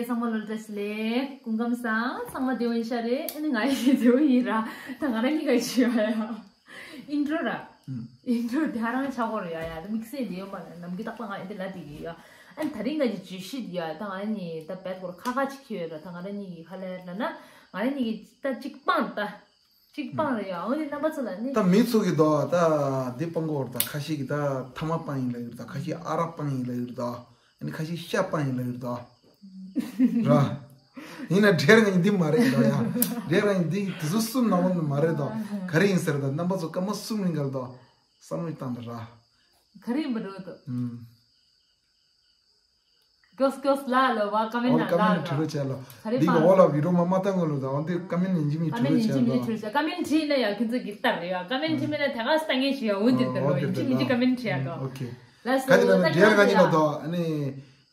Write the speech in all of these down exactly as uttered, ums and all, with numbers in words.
ཚང་མ་ལོ་བཀྲ་ཤིས་བདེ་ལེགས། སྐུ་ཁམས་བཟང་། ཚང་མ་བདེ་པོ་ཡིན་ཤག་རེད། ཨ་ནི་ང་ཡི་བདེ་པོ་ཡིན་ར། ད་ང་རང་གཉིས་ཀ་ཡི་ཡ་ཡ། ཨིན་ཊྲོ་ར། ཨིན་ཊྲོ་དེ་ཧ་རང་ཆགས་ཀྱི་ཡོད་ཡ། ད་དམིགས་བསལ་དེ་ཡོད་མ་རེད། ནམ་རྒྱུན་རྟག་པར་ང་ཨེ་འདི་ལབ་བསྡད་ཀྱི་ཡོད། ཨ་ནི་དེ་རིང་ང་གི་བརྗོད་གཞི་དེ་ཡ། ད་ང་རང་གཉིས་ད་རྦད་ཁོ་ར་ཁ་ཁ་ཅིག་འཁྱེར་ཡོད་ར། ད་ང་རང་གཉིས་ཀྱི་ཧ་ལས་ལབ་ན། ང་རང་གཉིས་ཀྱི་ད་གཅིག་སྤང་ད། གཅིག་སྤང་རེད་ཡ། འོ་ནི་རྣམ་པ་ཚོ་ལ་ནི། ད་མི་ཚོ་གི་དོ་ད་འདི་སྤང་གོ་ར། ད་ཁ་ཤས་ཀྱི་ད་ཐ་མག་སྤང་ཡིན་ལབ་ཡོད་ར། ད་ཁ་ཤས་ཨ་རག་སྤང་ཡིན་ལབ་ཡོད་ར། ད་ཨ་ནི་ཁ་ཤས་ཤ་སྤང་ཡིན་ལབ་ཡོད་ར། ད་ར། ཡིན་ན་འབྲས་ང་གཉིས་འདི་མ་རེད་ད་ཡ། འབྲས་ང་གཉིས་འདི་དེ་ཚོ་གསུམ་ནང་ལོགས་ནས་མ་རེད་ད། ག་རེ་ཡིན་ཟེར་ད། རྣམ་པ་ཚོ་སྐར་མ་གསུམ་རིང་ག་ལ་ད་བསམ་བློ་བཏང་ད་ར། ག་རེ་ཡིན་པ་འགྲོ་ད། ཨུམ། སྐྱོ་སྐྱོ་ལ་ལ་བ་ཀ་མེན་ཨོ་ན་ཀ་མེན་ལ་བྲི་རོགས་བྱས་ལ། ག་རེ་འདི་གི་འོག་ལ་བི་ཌི་ཡོ་མ་མ་བཏང་གོ་ལོ་ད། འོ་འདི་ཀ་མེན་ཡིན་གཅིག་མིན་གཅིག་བྲི་རོགས་བྱས་ལ། ཀ་མེན་ཡིན་གཅིག་མིན་གཅིག་བྲི་རོགས་བྱས། ཀ་མེན་བྲིས་ན་ཡ་ཁྱོད་ཚོ་གི་ལྟར་རེད་ཡ། ཀ་མེན་བྲིས་མེད་ན་ད་ག་ལྟ་ངན་ཞིག་ཡ། འོ་འདི་ལྟར་རོ་ཡིན་གཅིག་མིན་གཅིག་ཀ་མེན་བྲིས་ཡ་དོ། ཨོ་ཁེ། ལ་ག་ཅི་ལ་ན་འབྲེལ་ག་ཉིན་ལ་དོ། ཨ་ནི་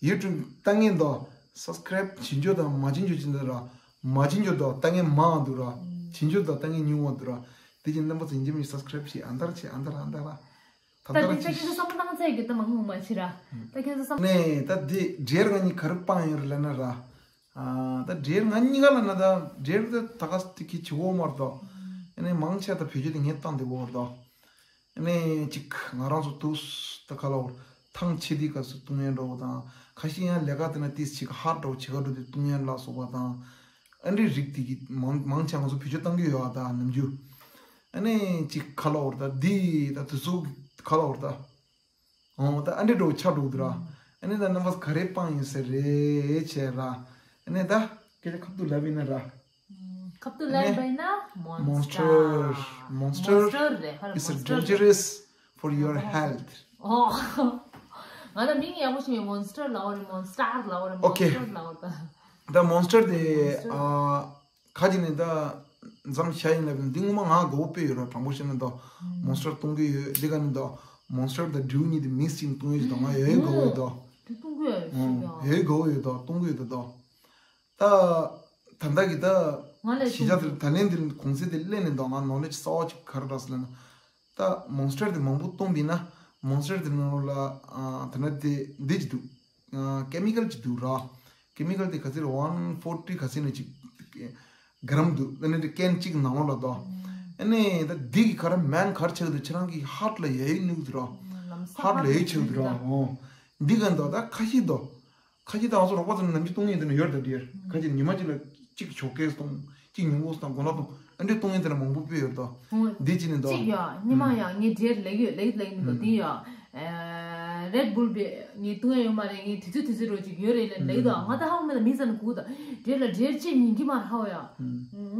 ཡུ་ཊུབ་ལྟ་ངན་དོ། སབ་སི་ཀ་རེབ་བྱེད་འཇོག་དང་མ་བྱེད་འཇོག་བྱེད་འདི་ར། མ་བྱེད་འཇོག་དོ་ལྟ་ངན་མང་འདུག་ར། བྱེད་འཇོག་དོ་ལྟ་ངན་ཉུང་བ་འདུག་ར། དེ་ཅིག་རྣམ་པ་ཚོ་ཡིན་གཅིག་མིན་གཅིག་སབ་སི་ཀ་རེབ་བྱེད། ཨ་འདར་བྱེད། ཨ་འདར་ཨ་འདར་ར། ད་ད་ལྟ་རེ་ད་ཅིག་ཁྱེད་ཚོ་བསམ་བློ་བཏང་ཚད་ཀྱི་ད་མང་མང་མ་བྱེད་ར། ད་ཁྱེད་ཚོ་བསམ། ནས་ད་དེ་འབྲེལ་ང་གཉིས་ག་རེ་སྤང་ཡོད་རེད་ལབ་ན་ར། ཨ་ད་འབྲེལ་ང་གཉིས་ཀ་ལབ་ན་ད་འབྲེལ་ད་ད་ག་སྟེ་གི་བྱེད་འོ་མར་དོ། ཨ་ནི་མང་ཆེ་ད་བེད་སྤྱོད་དེ་ངས་བཏང་བསྡད་འོ་ར་དོ། ཨ་ནི་ཅིག་ང་རང་ཚོ་དུས་ད་ག་ལ་འོ་ཐང་ཆད་དུས་སྐབས་སུ་བཏུང་ཡས་འགྲོ་བ་དང་། ཁ་ཤས་ཡང་ལས་ཀ་དེ་ན་ཏིས་ཅིག་ཧར་འགྲོ་བྱེད་ག་འགྲོ་དུས་བཏུང་ཡས་ལ་སོགས་པ་དང་། ཨ་འདྲའི་རིགས་དེ་གི་མང་མང་ཆེ་ང་ཚོ་བེད་སྤྱོད་བཏང་གི་ཡོད་ཨ་ད་ནམ་རྒྱུན། ཨ་ནི་ཅིག་ག་ལ་འོ་ད་འདི་ད་དུས་ཚོད་ག་ལ་འོ་ད། འོ་ད་ཨ་འདྲའི་འགྲོ་ཆགས་འགྲོ་གི་འདུག་ར། ཨ་ནི་ད་རྣམ་པ་ག་རེ་སྤང་ཡིན་ཟེར་རེད་བྱས་ར། ཨ་ནི་ད་སྐད་ཆ་ཁ་ཐུག་ལབ་ཡིན་ན་ར། ཁ་ཐུག་ལབ་པ་ཡིན་ན། Monster. Monster. Monster is dangerous for your health. ཨོ། ང་ད་མིང་ཡག་པོ་ཞིག་མེད། Monster ལབ་པ་རེད། Monster ལབ་པ་རེད། Okay. Monster ལབ་པ་རེད། ད་Monster དེ་ཨ། ཁ་ཅིག་ནས་ད་མཚམས་བཞག་ཡིན་ལབ་ན། འདི་སྔོན་མ་ང་མགོ་བོ་དཔེ་ཡོད་ར། དྲང་པོ་བཤད་ན་ད་Monster་གཏོང་གི་ཡོད། འདི་ག་ནས་ད་Monster་དང་Dew་གཉིས་དེ་མིག་སི་བྱས་ནས་གཏོང་ཡོད་ཀྱི་ད། ང་ཡོད་ཡོད་མགོ་བོ་ཡོད་ད། དེ་གཏོང་གི་ཡོད་ཡོད་མགོ་བོ་ཡོད་ད། གཏོང་གི་ཡོད་ད་ད། ད་ད་ལྟ་གི་ད་ང་ལས་གཞིས་ཆགས་དེར་ད་ལན་དེར་གུང་སེང་དེ་སླེབས་ནས་ད་ང་ནོ་ལེ་ཇི་གསར་པ་ཅིག་ག་རེ་རག་སོང་ལབ་ན། ད་Monster་དེ་མང་པོ་བཏུངས་པ་ཡིན་ན། Monster་དེ་ནང་ལོགས་ལ་ཨ་ད་ན་དེ་འདི་ཅིག་འདུག་ཨ་ཀེ་མི་ཀལ་ཅིག་འདུག་ར། ཀེ་མི་ཀལ་དེ་ག་ཚོད་རེད། ཝན་ཕོར་ཊི་ག་ཚོད་ནས་ཅིག་གྲམ་འདུག་ཨ་ནི་དེ་ཀེན་གཅིག་ནང་ལོགས་ལ་དོ། ཨ་ནི་ད་འདི་གི་ག་རེ་མན་ག་རེ་ཆགས་འདུག་ཁྱེད་རང་གི་ཧར་ཊི་ལ་ཡ་ཡི་ནུས་འདུག་ར། ཧར་ཊི་ལ་ཡ་ཡི་ཆགས་འདུག་ར། འོ། འདི་ག་འདུག་ད་ཁ་ཤས་དོ། ཁ་ཅིག་དང་ང་ཚོ་རོགས་པ་ཚོ་ནམ་རྒྱུན་གཏོང་མཁན་དེ་ནི་ཡོད་རེད་ད། དེར་ཁ་ཅིག་ཉི་མ་གཅིག་ལ་གཅིག་ཞོགས་ཀས་གཏོང་། གཅིག་ཉིན་གུང་གཏོང་། དགོང་དག་གཏོང་། ཨ་འདྲས་གཏོང་མཁན་དེ་ན་མང་པོ་དཔེ་ཡོད་ད། འོ། འདི་ཅི་ནི་ད། གཅིག་ཡ་ཉི་མ་ཡ་ངས་འབྲས་ལེགས་ཡོད་ལེགས་ལེགས་མི་འདུག་དེ་ཡ། རེད་བུལ་བེ་ངས་གཏོང་ཡ་ཡོད་མ་རེད། ངས་དུས་ཚོད་དུས་ཚོད་རོ་ཅིག་ཡོད་རེད་ལེགས་ལེགས་ད། ང་ད་ཧ་མ་ལ་མི་ཟ་ན་གུ་ད། འབྲས་ལ་འབྲས་ཅི་ཉིན་གྱི་མ་ཧ་ཡ། འོ་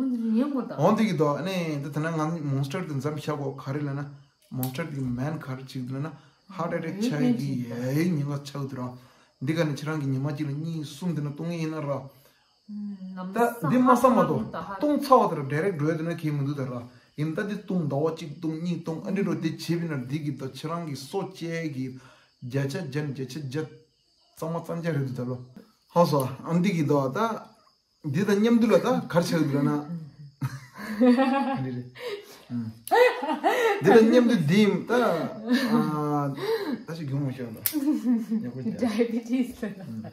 འདི་ཉན་གོ་ད། འོ་འདི་གི་ད། ཨ་ནི་འདི་ད་ན་ང་Monster་དེ་མཚམས་བཞག་གོ་ག་རེ་ལབ་ན། Monster་དེ་གི་མན་ག་རེ་བྱེད་ཀྱི་འདུག་ན། ཧར་ཊི་ཨེ་ཊེག་ཆགས་ཡི་གི་ཡ་ཡི་ཉེན་ཁ་ཆགས་འདུག་ར། འདི་ག་ནས་ཁྱེད་རང་གི་ཉི་མ་གཅིག་ལ་གཉིས་གསུམ་དེ་ན་གཏོང་ངེས་ཡིན་ན་ར། ད་འདི་མ་བསམ་མ་གཏོང་། གཏོང་ཚར་བ་དེ་ར་ཌའི་རེག་འགྲོ་ཡ་དེ་ན་གལ་མི་འདུག་ད་ར། ཡིན་ད་འདི་གཏོང་ཟླ་བ་གཅིག་གཏོང་གཉིས་གཏོང་ཨ་འདྲས་འགྲོ་དེ་བྱེད་པ་ཡིན་ན་འདི་གི་ད་ཁྱེད་རང་གི་སོ་བཅད་གི་བརྒྱ་ཆ་བརྒྱ་ནས་བརྒྱ་ཆ་བརྒྱ་གཙང་མ་གཙང་རྐྱང་རེད་འདུག་ད་ལོ། ཧ་སོ་ཨ་འདི་གི་ད་ད། འདི་དང་མཉམ་དུ་ལ་ད་ག་རེ་ཆགས་ཀྱི་འདུག་ལབ་ན། འདི་རེད། འདི་དང་མཉམ་དུ་འདི་ད་ཨ་ད་ཅིག་རྒྱུན་མ་ཤོར་ལ། ཡག་པོ་རེད། ཌའི་བི་ཊི་སི་ལབ་ན།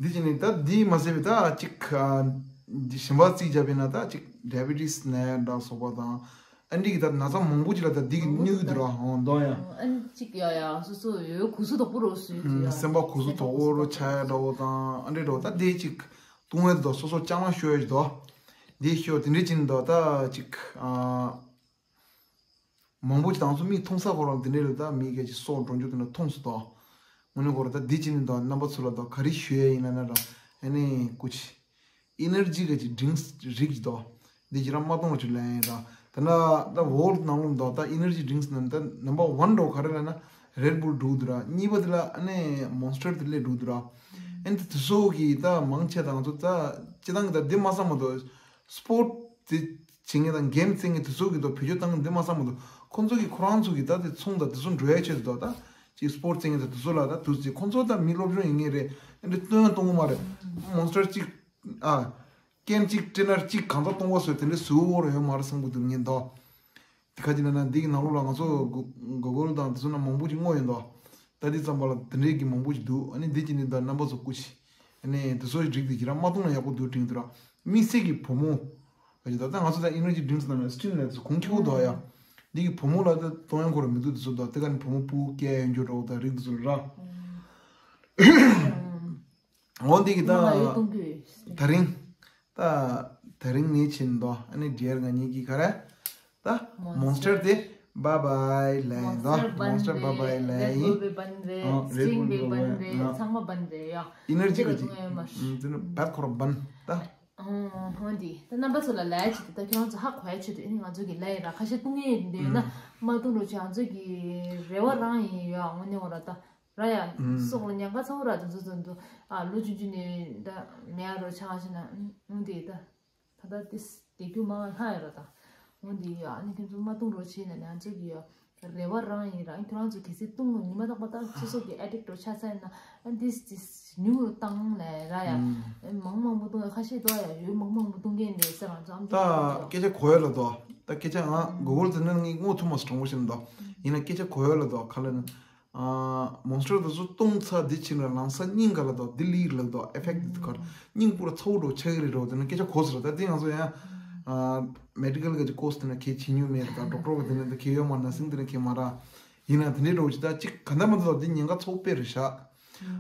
འདི་ཅི་ནི་ད་འདི་མ་ཟད་པའི་ད་ཅིག་ཨ་འདི་གཞན་པ་རྩིས་བརྒྱབ་པས་ན་ད་ཅིག་ཌའི་བི་ཊི་སི་ན་ཡ་འདྲ་སོགས་པ་དང་། ཨ་འདི་གི་ད་ན་ཚ་མང་པོ་ཅིག་ལ་ད་འདི་གི་གནོད་ཀྱི་འདུག་ར། འོ་འདོ་ཡ། ཨ་ནི་གཅིག་ཡ་ཡ་སོ་སོ་ཡོད་གུ་སུ་དོག་པོ་རོ་སུ་ཡོད་ཡ། སེམས་པ་གུ་སུ་དོག་པོ་རོ་ཆགས་ཡ་འདྲ་བོ་དང་ཨ་འདྲས་འདྲ་བོ་ད་འདི་གཅིག་བཏུང་བས་དོ། སོ་སོ་ལྕང་མ་ཤོར་ཡ་ཞིག་དོ། འདི་ཤོར་དེ་འདྲས་ཅིག་ནི་དོ་ད་གཅིག་ཨ་མང་པོ་ཅིག་དང་ཚོ་མིག་མཐོང་ས་ཁོ་རང་དེ་འདྲས་ལ་ད་མིག་ག་ཅིག་སོགས་འགྲོ་རྒྱུ་དེ་ན་མཐོང་སོང་དོ། དངོས་གནས་ཁོ་ར་ད་འདི་ཅིག་ནི་དོ་རྣམ་པ་ཚོ་ལ་དོ་ག་རེ་ཞུ་ཡ་ཡིན་ན་ན་ར་ཨ་ནི་ཀུ་ཅི། ཨི་ནར་ཇི་ག་ཅིག་ཌི་རིང་སི་རིགས་ཀྱི་དོ། འདི་ཁྱེད་རང་མ་གཏོང་བ་ཅིག་ལབ་ཡིན་ར། ད་ན་ད་ཝོལ་ནང་ལོགས་དོ་ད་ཨི་ནར་ཇི་ཌི་རིང་སི་ནང་ད་ནམ་བར་ཝན་འགྲོ་ག་རེ་ལབ་ན་རེད་བུལ་འགྲོ་འདུག་ར། གཉིས་པ་དེ་ལ་ཨ་ནི་མོན་སི་ཊར་དེ་སླེབས་འགྲོ་འདུག་ར། ཨ་ནི་དེ་ཚོ་གི་ད་མང་ཆེ་ད་ང་ཚོ་ད་སྤྱི་བཏང་གི་ད་འདི་མ་བསམ་མ་གཏོགས་སི་པོར་ཊི་དེ་བྱེད་མཁན་དང་གེམ་རྩེ་མཁན་དེ་ཚོ་གི་ད་བེད་སྤྱོད་བཏང་མཁན་འདི་མ་བསམ་མ་གཏོགས་ཁོང་ཚོ་གི་ཁོ་རང་ཚོ་གི་ད་དེ་ཚོང་ད་དེ་ཚོ་འགྲོ་ཡ་ཆེད་དུ་ད་ད་ཅིག་སི་པོར་ཊི་རྩེ་མཁན་ད་དེ་ཚོ་ལ་ད་དུས་ཚོད་ཁོང་ཚོ་ད་མི་སློབ་སྦྱོང་ཡིན་མཁན་རེད། ཨ་འདི་སྟོན་གཏོང་གི་མ་རེད། མོན་སི་ཊར་གཅིག་ཨ། ཀེན་གཅིག་ཊི་ནར་གཅིག་གང་ཚ་གཏོང་བ་སོགས་དེ་འདྲའི་བཟོ་བོ་ར་ཡོད་མ་རེད་བསམ་གི་འདུག་ངས་འདོ། དེ་ཁ་ཅིག་ན་ན་འདི་གི་ནང་ལོགས་ལ་ང་ཚོ་གུ་གུ་གལ་དང་དེ་ཚོ་ན་མང་པོ་ཅིག་བསྔོགས་ཡོད་འདོ། ད་འདི་ཙམ་པ་ལ་དེ་འདྲའི་གི་མང་པོ་ཅིག་འདུག་ཨ་ནི་འདི་ཅི་ནི་ད་རྣམ་པ་ཚོ་སྐུ་ཞིག་ ཨ་ནི་དེ་ཚོའི་རིགས་དེ་ཁྱེད་རང་མ་བཏུང་ན་ཡག་པོ་འདུག་དྲན་གྱི་འདུག་ར། དམིགས་བསལ་གྱི་བུ་མོ། ག་ཅི་ད་ད་ང་ཚོ་ད་ཨེ་ནར་ཇི་ཌིང་ཀི་ནང་ནས་སི་ཊིམ་ལེམ་ཟེར་གོང་ཁེ་པོ་འདུག་ཡ། འདི་གི་བུ་མོ་ལ་ད་གཏོང་ཡ་ཁོ་ར་མི་འདུག་དེ་ཚོ་འདུག་དེ་ག་ནི་བུ་མོ་སྤུ་གུ་སྐྱེ་ཡོང་རྒྱུ་འདྲ་བོ་ད་རིགས་དེ་ཚོ་ར། འོ་འདི་གི་ད་ང་ལ་ཡོད་གཏོང་གི་ཡོད། ད་རིང་། ད་དེ་རིང་ངས་བྱིན་དོ་ཨ་ནི་ཌི་ཡར་ང་གཉིས་ཀྱིས་ག་རེ། ད་མོན་སི་ཊར་དེ་བྷའི་བྷའི་ལབ་ཡིན་དོ། མོན་སི་ཊར་བྷའི་བྷའི་ལབ་ཡིན། རེཌ་བྷུལ་བྷའི་བྷའི་རེད། ཨ་རེཌ་བྷུལ་བྷའི་བྷའི་རེད། ཨ་ཚང་མ་བྷའི་རེད་ཡ། ཨེ་ནར་ཇི་ག་ཅིག་ཨ་དེ་ནི་བྷའི་ཁོ་ར་བྷན་ད། ཨང་། ཧོན་དི་ད་རྣམ་པ་ཚོ་ལ་ལབ་ཡ་ཆེད་དུ་ད་ཁྱེད་རང་ཚོ་ཧ་གོ་ཡ་ཆེད་དུ་ཨ་ནི་ང་ཚོ་གི་ལབ་ཡིན་ར། ཁ་ཤས་བཏུང་ཡས་འདི་ཡོད་ན་མ་བཏུང་རོགས་བྱེད། ང་ཚོ་གི་རེ་བ་རང་ཡིན་ཡ། དངོས་གནས་འོ་ར་ད། ར་ཡ། ཨུམ། སྲོག་ལ་ཉེན་ཁ་ཚ་བོ་ར་དེ་ཚོ་ཚོ་འདུག་ཨ་ལོ་ཆུང་ཆུང་ནས་ད་མེད་ཡ་རོ་ཆགས་ཤི་ན་ཨུམ་དེ་ད་ད་ད་དེ་དེ་རྒྱུ་མང་ལྷག་ཡ་ར་ད། འོ་དེ་ཡ་ཨ་ནི་ཁྱོད་ཚོ་མ་བཏུང་རོགས་བྱེད་ན་ང་ཚོ་གི་ཡ་རེ་བ་རང་ཡིན་ར། ཁྱོད་རང་ཚོ་གལ་སྲིད་བཏུང་ངོ་ཉི་མ་རྟག་པ་ད་སོ་སོ་གི་ཨེ་ཌིག་རོ་ཆགས་ས་ཡིན་ན་ཨ་དེ་དེ་ཉུང་རུ་བཏང་ལས་ར་ཡ། ཨུམ། མང་མང་པོ་བཏུང་ཡ་ཁ་ཤས་འདུག་ཡ་ཡོད་མང་མང་པོ་བཏུང་མཁན་རེད་ཟེར་རང་ཚོ་ཨམ་ད་ཅོག་སྐད་ཆ་གོ་ཡ་ལ་དོ། ད་སྐད་ཆ་ང་གུ་གལ་དེ་ནས་ངས་ངོ་ཐུག་མ་སོང་དྲང་པོ་བཤད་ན་དོ། ཡིན་ན་སྐད་ཆ་གོ་ཡ་ལ་དོ་ག་ལ་ན། མོན་སི་ཊར་དེ་ཚོ་བཏུང་ཚར་འདི་ཕྱིན་ལ་ལང་ས་སྙིང་ག་ལ་དོ་འདི་ལིག་ལ་དོ་ཨེ་ཕེག་ཊི་འདི་གར་སྙིང་པོ་ར་ཚ་བོ་འགྲོ་ཆགས་ཀྱི་རེད་འགྲོ་དེ་ནི་སྐད་ཆ་གོ་ཟེར་ད་དེ་ང་ཚོ་ཡང་མེ་ཌི་ཀལ་གི་ཀོར་སི་དེ་ན་ཁྱེད་བྱེད་མྱོང་མེད་རེད་ད་ཌོག་ཊར་གི་དེ་ན་ད་ཁྱེད་ཡོད་མ་ནར་སིང་དེ་ན་ཁྱེད་མ་ར་ཡིན་ན་དེ་འདྲའི་འགྲོ་ཅི་ད་ཅིག་ག་འདྲ་མ་འདུག་ད་འདི་ཉེན་ཁ་ཚ་བོ་དཔེ་རེད་ཤག་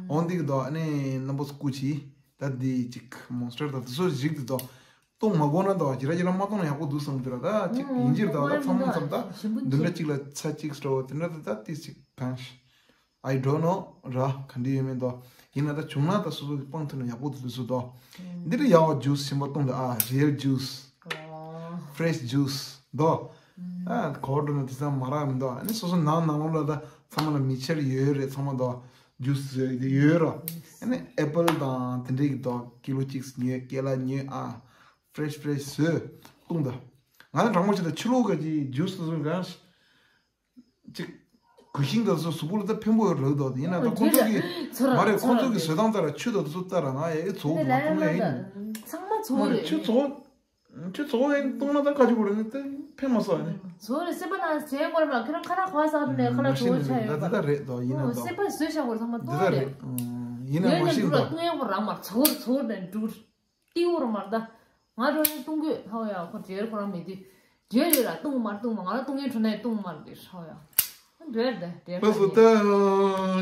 འོན་ཏེ་གི་དོ་ཨ་ནི་རྣམ་པ་སྐུ་མཁྱེན་ད་འདི་ཅིག་མོན་སི་ཊར་ད་དེ་ཚོ་ཞིག་དེ་དོ། བཏུང་མ་དགོས་ན་དང་ཇི་ར་ཇི་ར་མ་བཏུང་ན་ཡག་པོ་འདུག་བསམ་གྱི་ར་ད་ཅིག་ཨང་། ཡིན་གྱི་ར་ད་ད་ཚང་མ་བཏུང་མཚམས་ད་ཞིམ་པོ་འདི་འདྲ་ཅིག་ལ་ཚྭ་གཅིག་སྤྲོ་བ་དེ་འདྲ་ད་ད་ཏིས་ཅིག་གང་ཤི། I don't know ར་ག་འདྲ་ཡོད་མེད་དོ། ཡིན་ན་ད་བྱུང་ན་ད་སོ་སོ་གི་སྤང་ཐུབ་ན་ཡག་པོ་འདུག་བཟོ་དོ། འདི་འདྲ་ཡག་པ་ཇུས་ཞིམ་པོ་བཏུང་ད་ཨ་རི་ཡལ་ཇུས། ཨོ། ཕི་རེ་ཤི་ཇུས་དོ། ཨ་གོ་འགྲོ་ན་དེ་ཚང་མ་རག་མི་འདུག་ཨ་ནི་སོ་སོ་ནང་ནང་ལོགས་ལ་ད་ཚང་མ་ལ་མི་ཆེར་ཡོད་རེད་ཚང་མ་དོ། ཇུས་ཡོད་ཡོད་ར། ཨ་ནི་ཨེ་པལ་དང་དེ་འདྲའི་གི་དོ་ཀི་ལོ་གཅིག་ཉོས་ཀེ་ལ་ཉོས་ཨ། ཕི་རེ་ཤི་ཕི་རེ་ཤི་བཟོས་བཏུང་ད། ང་ནི་དྲང་མོ་བྱས་ད་ཕྱི་ལོགས་ག་ཅིག་ཇུས་དེ་ཚོ་གང་ཅིག་གུས་ཤིང་དང་སོ་གཟུགས་པོ་ལ་ད་ཕན་པོ་ཡོད་རེད་དོ་ཡིན་ན་ད་ཁོང་ཚོ་གི་ཚོ་ར་མ་རེད་ཚོ་ཁོང་ཚོ་གི་ར་བཟོས་སྟངས་ལྟར་ཆུ་དང་དེ་ཚོ་ལྟར་ང་ཡ་ཨེ་ཚོ་དེ་མ་ལ་གཏོང་ཡ་ཡིན། ཚང་མ་ཚོ་མ་རེད་རེད། ཆུ་ཚོ་ཆུ་ཚོ་ཡིན་གཏོང་ན་ད་ཁ་ཆུ་གོ་རེད་ནི་ད་ཕན་མ་སོང་ཡ་ནི། ཚོ་རེད་སེམས་པ་ན་ཟས་གོ་ར་ཁྱེད་རང་ཁ་ར་ཁོ་ས་རེད་ཁ་ར་མ་ཚོ་ཤེས་ནི་ཆ་རེད་ཡོད་ད་པ། དེ་ད་རེད་དོ་ཡིན་ན་དོ། སེམས་པ་བཟོས་བཞག་གོ་ཚང་མ་དེ་གཏོང་ད་རེད། རེད་ཡིན་ན་ཡོད་མ་ནི་ཤེས་འགྲོ་ལ་དོ། གཏོང་ཡ་གོ་རང་མ་ཚོ་ཚོ་ནས་འགྲུར། ཏིའུ་རུ་མར་ད། ང་རོ་ནི་བཏུང་དགོས་ཧའོ་ཡ་ཁོ་འབྲེལ་ཁོ་རང་མེད་དུས། འབྲེལ་ཡོད་ལ་བཏུང་མར་བཏུང་མ་ང་ར་བཏུང་ཡན་འཕྲོ་ནས་བཏུང་མར་འདི་ཧའོ་ཡ། འབྲེལ་འདི་འབྲེལ་ལགས་སོ་ད།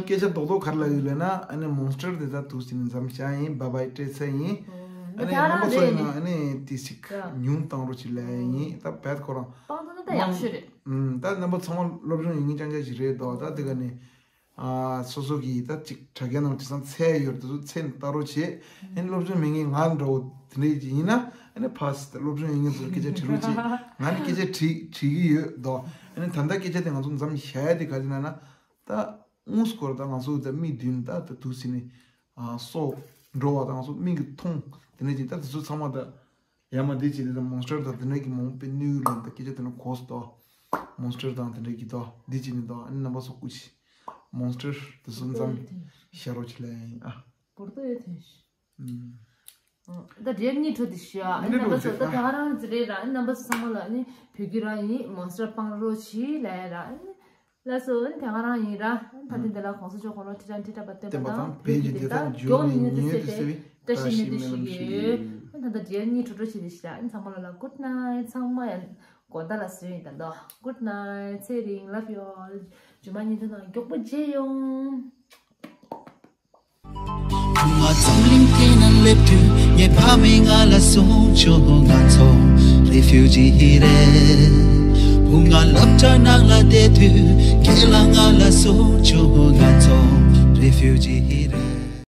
སྐད་ཆ་རྡོག་རྡོག་ག་རེ་ལབ་ཡོད་ལབ་ན་ཨ་ནི་མོན་སི་ཊར་དེ་ད་དུས་ཕྱིན་ནས་མཚམས་བཞག་ཡིན་བྷའི་བྷའི་སྤྲད་ཚར་ཡིན། ཨ་ནི་རྣམ་པ་ཚོ་ཡིན་ན་ཨ་ནི་ཏི་ཞིག་ཉུང་བཏང་རོགས་བྱེད་ལབ་ཡིན་ད་བད་ཁོ་རང་། སྤང་ཐང་ད་ཡག་ཤོས་རེད། ད་རྣམ་པ་ཚང་མ་སློབ་སྦྱོང་ཡོད་མཁན་རྐྱང་རྐྱང་ཞིག་རེད་དོ་ད་དེ་ག་ནས། ཨ་སོ་སོ་གི་ད་ཅིག་དྲ་རྒྱ་ནང་དེང་སང་ཚད་ཡོད་རེད་དེ་ཚོ་ཚད་ལྟ་རོགས་བྱེད། ཨ་ནི་སློབ་སྦྱོང་མེད་མཁན་ང་འདྲ་བོ་དེ་འདྲ་ཅིག་ཡིན་ན་ཨ་ནི་ཕ་སི་ད་སློབ་སྦྱོང་ཡོད་མཁན་ཚོར་སྐད་ཆ་དྲི་རོགས་བྱེད། ང་ནི་སྐད་ཆ་དྲི་དྲི་གི་ཡོད་དོ། ཨ་ནི་ད་ལྟ་སྐད་ཆ་དེ་ང་ཚོ་མཚམས་བཞག་ཡ་དེ་ག་ཅིག་ན་ན་ད་དངོས་སུ་སྐོར་ད་ང་ཚོ་ད་མིག་མདུན་ད་ད་དུས་ཕྱིན་ནས་ཨ་སོ་འགྲོ་བ་ད་ང་ཚོ་མིག་གིས་མཐོང་དེ་འདྲ་ཅིག་ད་དེ་ཚོ་ཚང་མ་ད། ཡ་མ་འདི་བྱས་ཏེ་ད་མོན་སི་ཊར་དང་དེ་འདྲ་གི་མང་པོ་དཔེ་གནོད་ཡོད་ལ་ད་སྐད་ཆ་དེ་ན་གོ་སོང་། མོན་སི་ཊར་དང་དེ་འདྲ་གི་ད་འདི་བྱས་ནས་ད་ཨ་ནི་རྣམ་པ་ཚོ་སྐུ་མཁྱེན། མོན་སི་ཊར་དེ་ཚོ་མཚམས་བཞག་རོགས་བྱེད་ལབ་ཡིན་ཨ། བོར་ཏོ་ཡོད་ཐོན་ཤི། ཨུམ། ད་རེད་གཉིས་འཕྲོ་དེ་ཤི་ཨ། ཨ་ནི་རྣམ་པ་ཚོ་ད་ད་རང་ཟེར་རེད་ར་ཨ་ནི་རྣམ་པ་ཚོ་ཚང་མ་ལ་ཨ་ནི་བོད་ཀྱི་རང་ཡིན་མོན་སི་ཊར་སྤང་རོགས་བྱེད་ལབ་ཡ་ར་ཨ་ནི། ལགས་སོ། དེ་ག་རང་ཡིན་ར། ད་ཐེངས་འདི་ལ་གོང་ས་མཆོག་དགུང་ལོ་ཁྲི་ཕྲག་ཁྲི་ཕྲག་པ་བརྟན་པ་དང་བོད་ཀྱི་བདེན་མཐའ་མགྱོགས་ནས་མྱུར་དུ་གསལ་བའི་བཀྲ་ཤིས་སྨོན་འདུན་ཞུ་གི་ཡོད། ད་ལྟ་རྒྱལ་གཉིས་གྲོགས་གྲོགས་བྱེད་དེ་ཤི་ར་ཨིན་ཚང་མ་ལ་ལ་good night ཚང་མ་ཡང་དགོང་དག་ལ་བཟོས་ཡིན་ད་ལྟ་good night ཚེ་རིང་love you all རྗེས་མ་ཉིན་ཐོ་ནང་མགྱོགས་པོ་མཇལ་ཡོང་། ང་འཛམ་གླིང་སྟེང་ན་སླེབས་དུས་ངའི་ཕ་མས་ང་ལ་གསུངས་བྱུང་ང་ཚོ་refugee རེད། བུ་ང་སློབ་གྲྭ་ནང་ལ་བསྡད་དུས་ཁྱེད་ལ་ང་ལ་གསུངས་བྱུང་ང་ཚོ་refugee རེད།